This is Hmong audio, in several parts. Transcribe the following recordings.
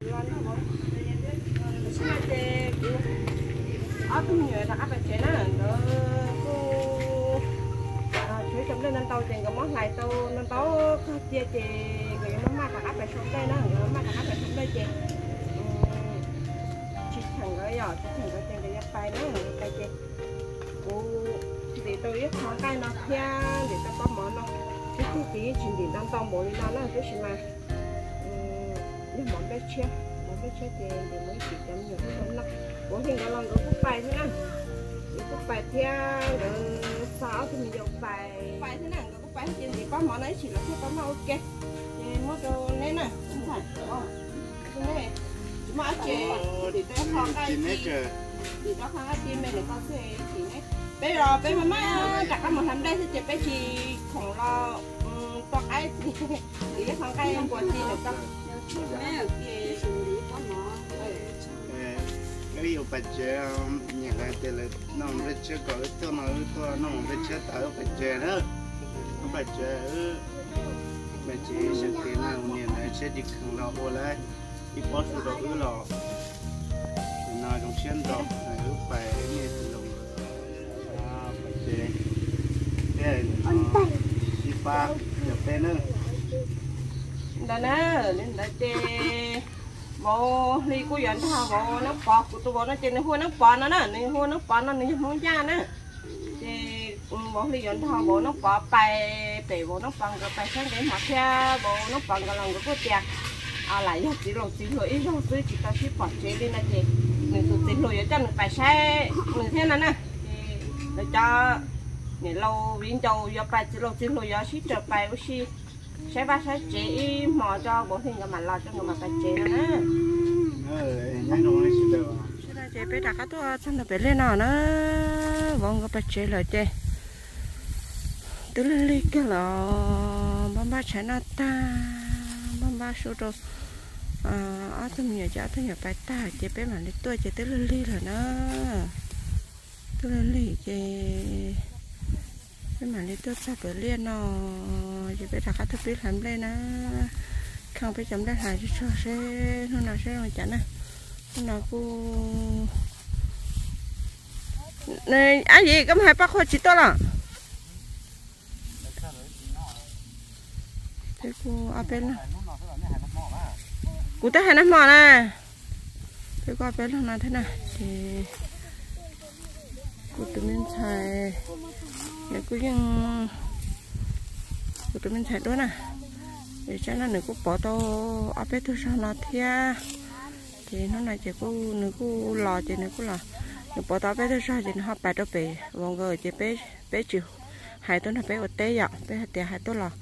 Tam sim no ces kuv ob tug me nyuam rov qab pais tsev na, nkawd kuj tshuav ib co nplej ntau ntau ces nkawd muab hlais tau ntau ntau kawg cia ces nkawd yuav maj maj rov qab pais sau nplej na, nkawd maj rov qab pais sau nplej ces tsis cheem nkawd yom, tsis cheem nkawd ces nkawd yuav pais na, nkawd pais ces kuv ntim tau ib qho nqaij no thiab ntim tau pob mov no, ib tug ces yeej tsis ntim ntau ntau npaum li no na, tab sis mas yog mov nplej tshiab, mov nplej tshiab ces ntim mus ib chim cov me nyuam thiaj tau noj. Kuv hli nkawd los nkawd kuj pais thiab na, nkawd kuj pais thiab, nkawd xa ob tug me nyuam pais pais thiab na, nkawd kuj pais ces ntim pob mov no ib chim lawv thiaj tau noj ua ke. Ces muab rau neb na, ntxhais, neb tsis muaj dab tsi, ntim rau qho nqaij ci, ntim rau qho nqaij ci me ntawm ko xwb, ntim neb. Peb los peb maj maj rov qab mus hlais nplej xwb ces peb tsis khoom los tua qaib ci, ntim ib qho nqaij npua ci ntawm ko. Wb yuav pais tsev, niam hais tias lawv noj nplej tshiab kom wb tuaj no, wb tuaj noj nplej tshiab tas wb pais tsev na. Wb pais tsev, pais tsev xyov kev na, niam hais tshiab tsis kheev los ua lawm, ib pob su rau wb los. No zoo siab ntau, wb pais niaj tus zoo pais tsev thiab, sib pab yog peb na. Ntawd na, li ntawd ces vauv Hli kuj yuav nrog vauv Neeb Pov, kuv tus vauv no ces nws hu ua Neeb Pov no na, nws hu ua Neeb Pov no nws yog Hmoob Yaj na. Ces vauv Hli yuav nrog vauv Neeb Pov pais pem vauv Neeb Pov nkawd pais saib ntev hmo thiab vauv Neeb Pov nkawd los nkawd kuj tias lam yog txiv laus txiv hluas ib zaug xwb tsis tau sib pom tsev li no ces nws tus txiv hluas yuav coj nws pais saib nws thiab no na. Ces lawv cov niam laus viv ncaus yuav pais, txiv laus txiv hluas yuav sib raws pais ua si saib vaj saib tsev ib hmo tso vauv Hli nkawd mam los tso nkawd mam pais tsev no na. Ces peb rov qab tuaj txog ntua pem liaj no na, vauv nkawd pais tsev lawm ces twb lig lig kiag lawm, npaj npaj tshav noj tag, npaj npaj su rau ob tug me nyuam ces ob tug me nyuam pais tag ces peb mam li tuaj ces twb lig lig lawm na. Twb lig lig ces peb mam li tuaj txog pem liaj no ces peb rov qab tuaj pib hlais nplej na. Kheej peb cov nplej hlais tsuag tsuag seb hnub no seb zoo cas na. Hnub no kuj, ab yim koj mus hais poj qhua tsis tuaj los? Peb kuj ob peb leeg, kuv twb hais nag hmo na, peb kuj ob peb leeg no thiab na ces kuv tus me ntxhais, nws kuj yeej, kuv tus me ntxhais duab na, es tsam no nws kuj pov tau ob peb tug zog no thiab. Ces hnub no ces kuj nws kuj los ces nws kuj los, nws pov tau ob peb tug zog ces nws ho pais rau pem vauv nkawd ces peb, peb tsis hais tuaj nrog peb ua teb yom, peb hais tias hais tuaj los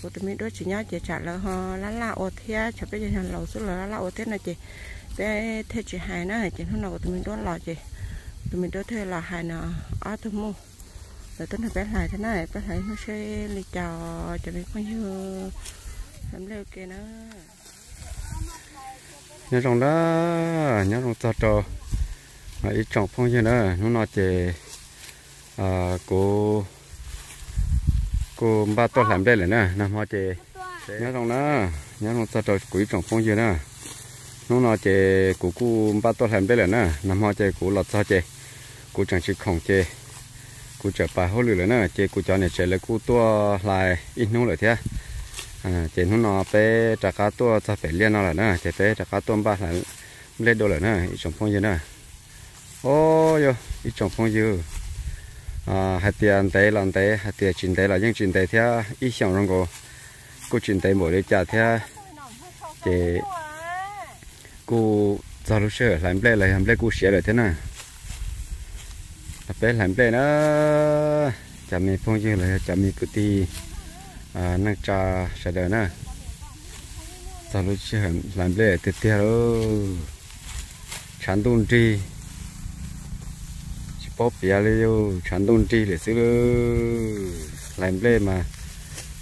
kuv tus me duab tsis nyob ces tsam lawv ho laj laj ua thiab, tsam peb cov yog laus xwb lawv laj laj ua thiab no ces peb thiaj tsis hais na. Ces hnub no kuv tus me duab los ces tus me duab thiaj los hais no ob tug muj, lawv tuaj nrog peb hlais thiab na, peb hlais ib hnub seb li cas cov me phooj ywg, hlais nplej ua ke na. Nyob zoo na, nyob zoo txog rau ib tsoom phooj ywg na, hnub no ces kuv kuj npaj tuaj hlais nplej lawm na, nag hmo ces nyob zoo na, nyob zoo txog rau kuv ib tsoom phooj ywg na. Hnub no ces kuv kuj npaj tuaj hlais nplej lawm na, nag hmo ces kuv los txog ces kuv tseem tsis khoom ces kuv tseem pais hauj lwm lawm na, ces kuv cov niam tsev lawv kuj tuaj hlais ib hnub lawm thiab. Ces hnub no peb rov qab tuaj txog pem liaj no lawm na, ces peb rov qab tuaj npaj hlais nplej dua lawm na ib tsoom phooj ywg na. Au yog ib tsoom phooj ywg, hais tias ntev los ntev, hais tias tsis ntev los yeej tsis ntev thiab, ib xyoos zoo nkaus kuj tsis ntev npaum li cas thiab. Ces kuj txog lub sij hawm hlais nplej los yog nplej kuj siav lawm thiab na. Peb hlais nplej na, cov me phooj ywg los yog cov me kwv tij neej tsa sawv daws na, txog lub sij hawm hlais nplej tiag tiag lauj. Tshav ntuj nrig, tsis paub piav li, tshav ntuj nrig lawm xwb lauj. Hlais nplej mas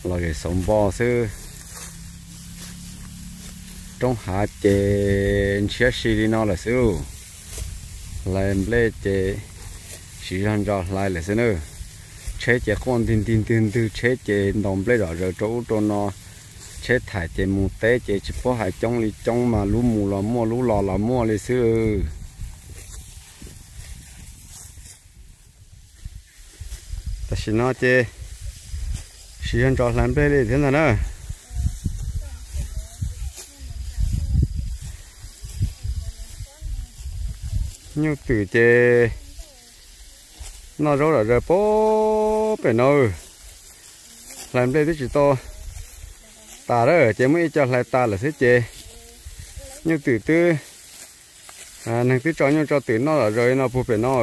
los zem xauv npo xwb. Roob hav ces ntshiab si li no lawm xwb lauj. Hlais nplej ces siv zog ntso hlais lawm xwb na. Tsheb ces quaj ntig ntig ntwg ntwg, tsheb ces ntaus nplej zom zaws rau ub rau no, tsheb Tsheb thaij ces mus teb ces tsis paub hais coob li coob mas lub mus los muaj lub los los muaj li xwb. Tam sim no ces siv zog ntsos hlais nplej li thiab ntag na. Nyuj twm ces noj zaub zom zaws pem no. Hlais nplej twb tsis tau tas lawm ces muaj ib co hlais tas lawm xwb ces nyuj twm twb, neeg twb tso nyuj tso twm noj zom zaws no puag pem no.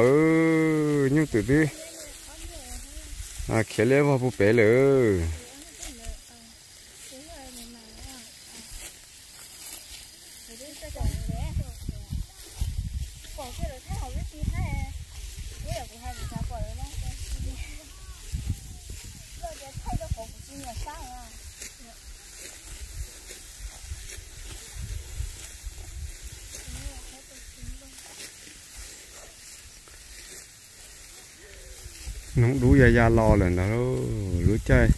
Nyuj twm twb khiav liab vog puag pem lawm. Noog dub ya ya los lawm ntag lauj, lub caij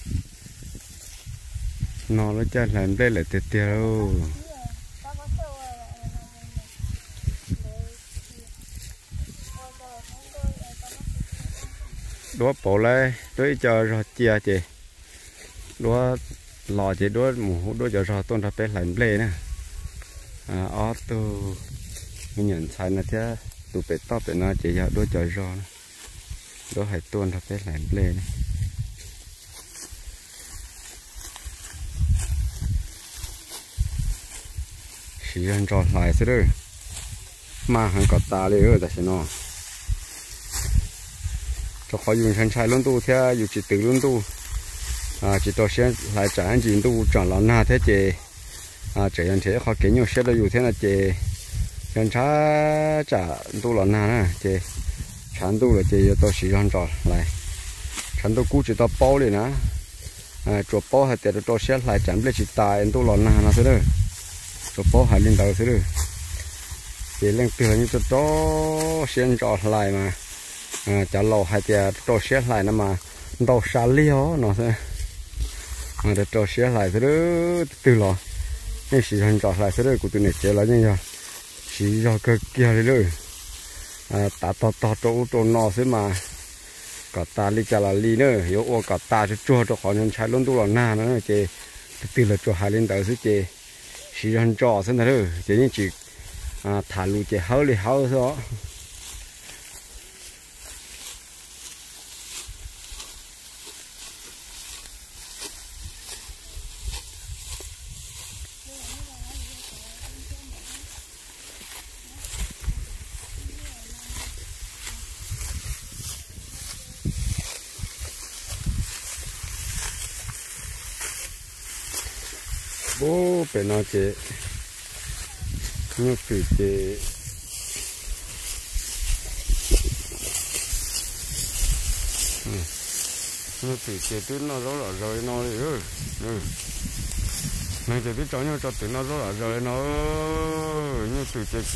no lub caij hlais nplej lawm tiag tiag lauj. Duab pauv lawm, duab ib co zog cia ces duab los ces duab mus hu duab cov zog tuaj nrog peb hlais nplej na. Ob tug me nyuam ntxhais no thiab tus pem toj pem no ces yog duab cov zog, duab hais tuaj nrog peb hlais nplej na. Siv zog ntsos hlais xwb lawm, maj heev kom tas li tam sim no. Rau qhov yus ntshai ntshai lub ntuj thiab yus tsis twv lub ntuj, tsis rau siab hlais tsam ntsis ntuj tseem los nag thiab ces tseem yog nrhiav ib qho kev nyuaj siab rau yus thiab no ces yog ntshai tsam ntuj los nag na ces tshav ntuj lawm ces yuav tau siv zog ntsos hlais. Tshav ntuj kub tsis tau paub li na, tsuas paub hais tias rau rau siab hlais tsam nplej tsis tas es ntuj los nag no xwb lawm, tsuas paub hais li ntawd xwb lawm. Ces leej twg los yeej rau rau siab ntsos hlais mas, cov laus hais tias rau rau siab hlais no mas ntau sa liag no xwb. Rau rau siab hlais xwb lawm, twg twg los yeej siv zog ntsos hlais xwb lawm, kuv tus niam tsev los yeej yog siv zog kawg kiag li lawm. Tav tog tog rau ub rau no xwb mas kom tas li cas los li na, yuav ua kom tas tsuag tsuag rau qhov ntshai lub ntuj los nag no ces twg twg los tsuas hais li ntawd xwb ces siv zog ntsos xwb ntag lauj, ces yeej tsis tham lus ces hawb li hawb xwb os. Ub, pem no ces nyuj twm ces, nyuj twm ces twb noj zaub zom zaws li no li. Neeg ces twb tso nyuj tso twm noj zaub zom zaws li no. Nyuj twm ces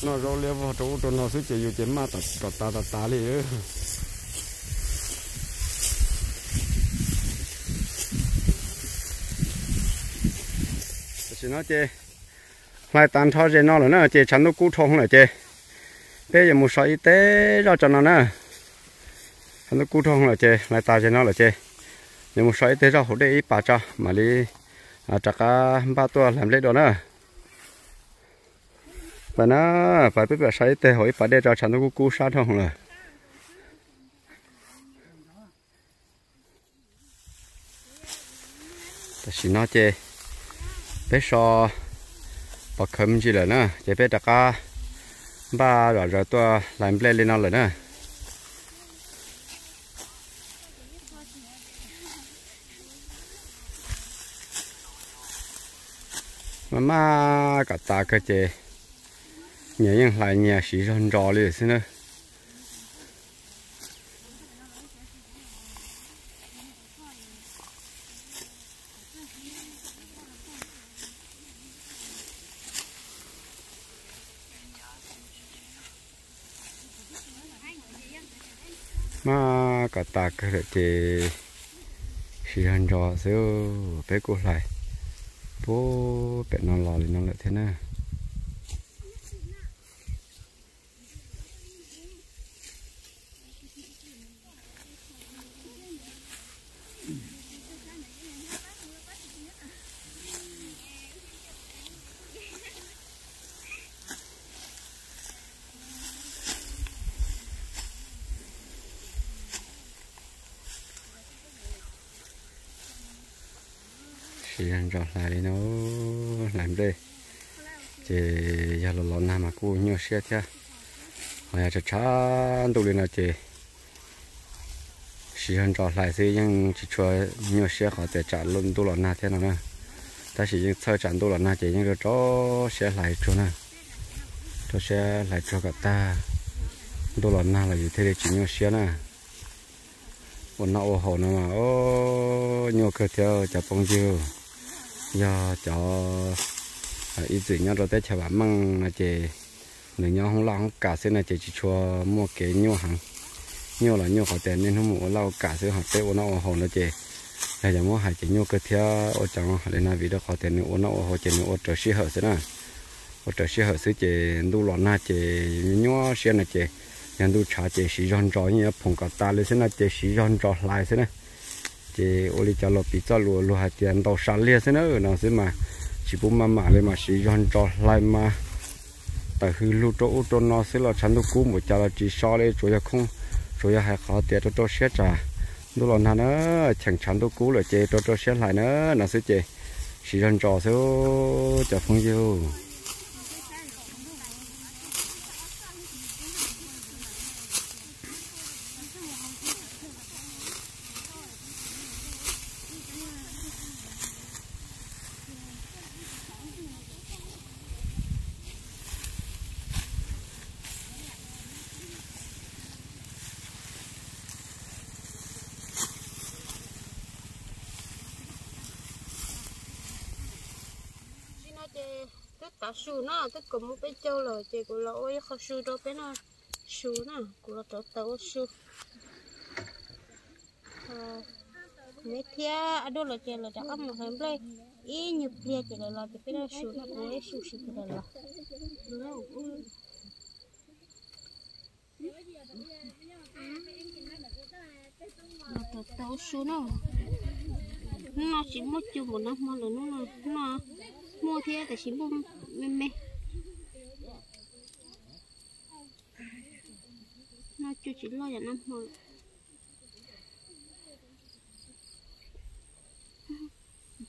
noj zaub liab vog rau ub rau no xwb ces yus ces maj kom tas tas tas li. Tam sim no ces hlais tas nrho ze no lawm na ces tshav ntuj kub dhau lawm ces peb yuav mus so ib teg zoj tso no na. Tshav ntuj kub dhau lawm ces hlais tas ze no lawm ces yuav mus so ib teg zoj hauv dej ib pas tso mam li rov qab npaj tuaj hlais nplej dua na. Pais na, pais peb pam so ib teg hauv ib pas dej tso, tshav ntuj kub kub sab dhau lawm. Tam sim no ces peb so pov khawv me ntsis lawm na ces peb rov qab npaj zom zaws tuaj hlais nplej li no lawm na. Maj maj kom tas kawg ces nyias yeej hlais nyias siv zog ntsos li xwb na. Maj kom tas kawg lawm ces siv zog ntsos xwb, peb kuj hlais Puag pem no los li no lawm thiab na. Siv zog ntsos hlais li no, hlais nplej. Ces yog los los nag mas kuj nyuaj siab thiab. Ho yog tshav tshav ntuj li no ces siv zog ntsos hlais xwb yeej tsis tshua nyuaj siab qhov tias tsam ntuj los nag thiab no na. Tab sis yeej txhawj tsam ntuj los nag ces yeej rau rau siab hlais tsuag na. Rau siab hlais tsuag kom tag, ntuj los nag los yus thiaj li tsis nyuaj siab na. Ua noj ua haus no mas nyuaj kawg thiab cov phooj ywg. Yog cov ib txwm nyob rau teb chaws vam meej no ces nws nyob hoob laj hoob kam xwb no ces tsis tshua muaj kev nyuaj heev. Nyuaj los nyuaj qhov tias niaj hnub mus ua laj ua kam xwb, ho peb ua noj ua haus no ces yog yog muab hais ces nyuaj kawg thiab ua cov hais li no vim rau qhov tias nws ua noj ua haus ces nws ua raws sij hawm xwb na. Ua raws sij hawm xwb ces ntuj los nag ces nyuaj siab no ces yog ntuj tshav ces siv zog ntsos yeej yuav phoom kom tas li xwb no ces siv zog ntsos hlais xwb na. Ces ua li cov laus piv txoj lus luag hais tias ntaus sa liag xwb na no xwb mas tsis pub maj mam li mas siv zog ntsos hlais mas tawm hws lug rau ub rau no xwb los tshav ntuj kub npaum cas los tsis so li, tsuas yog khoob, tsuas yog hais qhov tias rau rau siab tsam ntuj los nag na, cheem tshav ntuj kub lawm ces rau rau siab hlais na no xwb ces siv zog ntsos xwb cov phooj ywg. Tsis no ces twb tav su na, twb kaum moos peb caug lawm ces kuv los ua ib qho su rau peb noj su na, kuv los rauv taws ua su. Me thiab Ab Duab los ces lawv rov qab mus hlais nplej ib nyuag pliag ces lawv los ces peb noj su na, kuv ua ib su siv ces lawv los. Los rauv taws ua su na. Hnub no tsis muaj cua npaum nag hmo lawm, hnub no muaj thiab tab sis muaj me me. Noj cua tsis loj yam nag hmo lawm.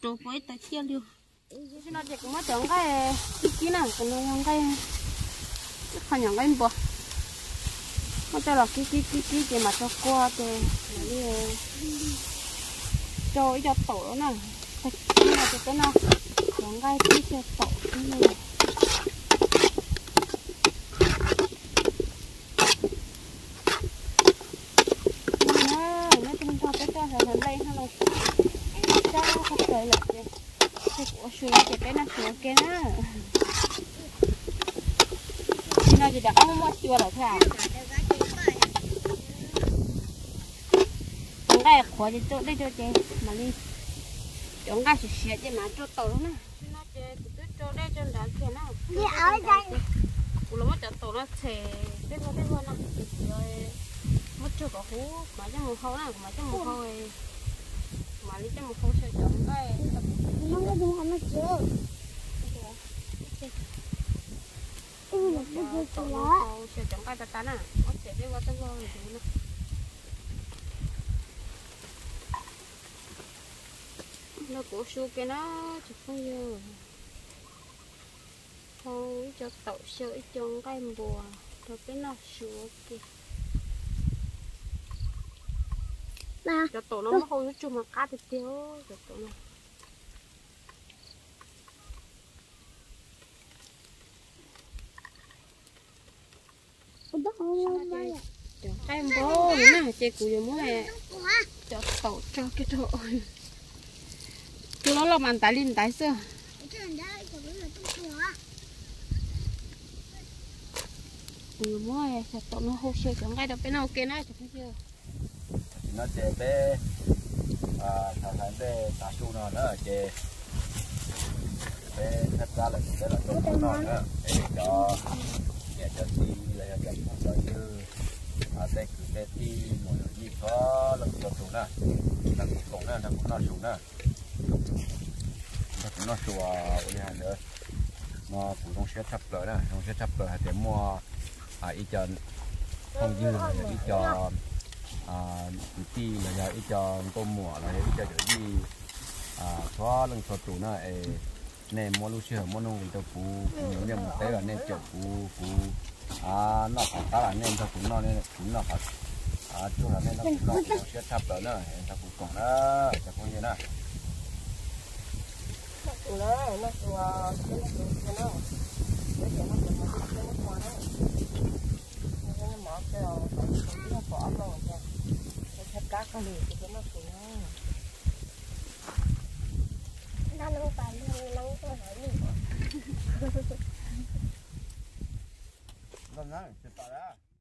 Rauv pov ib tag ciaj li. Tam sim no ces kuv muab cov nqaij kib kib na, cov no yog nqaij, ib qho nyuam nqaij npua. Muab coj los kib kib kib kib ces mam tso kua ces mam li rau ib co taum na. Tag kis no ces peb noj cov nqaij tib co taum xwb na. Nyob rau nrog peb tuaj hlais hlais nplej no los sab qhov kawg lawm ces kuv ua su no ces peb noj su ua ke na. Tam sim no ces rov qab muaj muaj cua lawm thiab. Cov nqaij qhuav ces rau dej rau ces mam li, cov nqaij siav siav ces mam rau taum rau na. Tam sim no ces kuv twb rau dej rau nrad kiag na. Kuv los muab cov taum no tshem tej vog tej vog no ces kuv muab tsuag kom huv kuv mam coj mus hau na, kuv mam coj mus hau, kuv mam li coj mus hau xyaw cov nqaij. Cov taum no hau xyaw cov nqaij tas tas na, muab tshem tej vog tej vog ntxiv na. Nrog kuv ua su ke na tsoom phooj ywg. Hau ib co taum xyaw ib co nqaij npua rau peb noj su ua ke. Cov taum no muab hau zuj zus mas qab tiag tiag cov taum no. Cov nqaij npua na ces kuv yuav muab cov taum tso kiag rau. Cua loj loj mas ntaiv li ntaiv xwb. Kuv yuav muab cov taum no hau xyaw cov nqaij rau peb noj ua ke na cov phooj ywg. Tam sim no ces peb hlais hlais nplej tav su no na ces Peb thaj tsam lawm, peb los rau noj na, peb cov niam cov txiv los yog cov phooj cov ywg, tej kwv tej tij, muam yawm yij txhua leej txhua tus na, nrog kuv koom na, nrog kuv noj su na, nrog kuv noj su ua li hais ntawd. No kuv zoo siab tshaj plaws na, zoo siab tshaj plaws hais tias muaj ib co phooj ywg los yog ib co kwv tij los yog ib co nkauj muam los yog ib co yawm yij txhua leej txhua tus na es nej muab lub sij hawm muab nuj nqis rau kuv, kuv mus liaj mus teb los nej caum kuv, kuv noj qhov qab los nej nrog kuv noj, kuv noj qhov tsuag los nej nrog kuv noj, kuv zoo siab tshaj plaws na, nrog kuv koom na, cov phooj ywg na. Noj na, tsis tas lawm.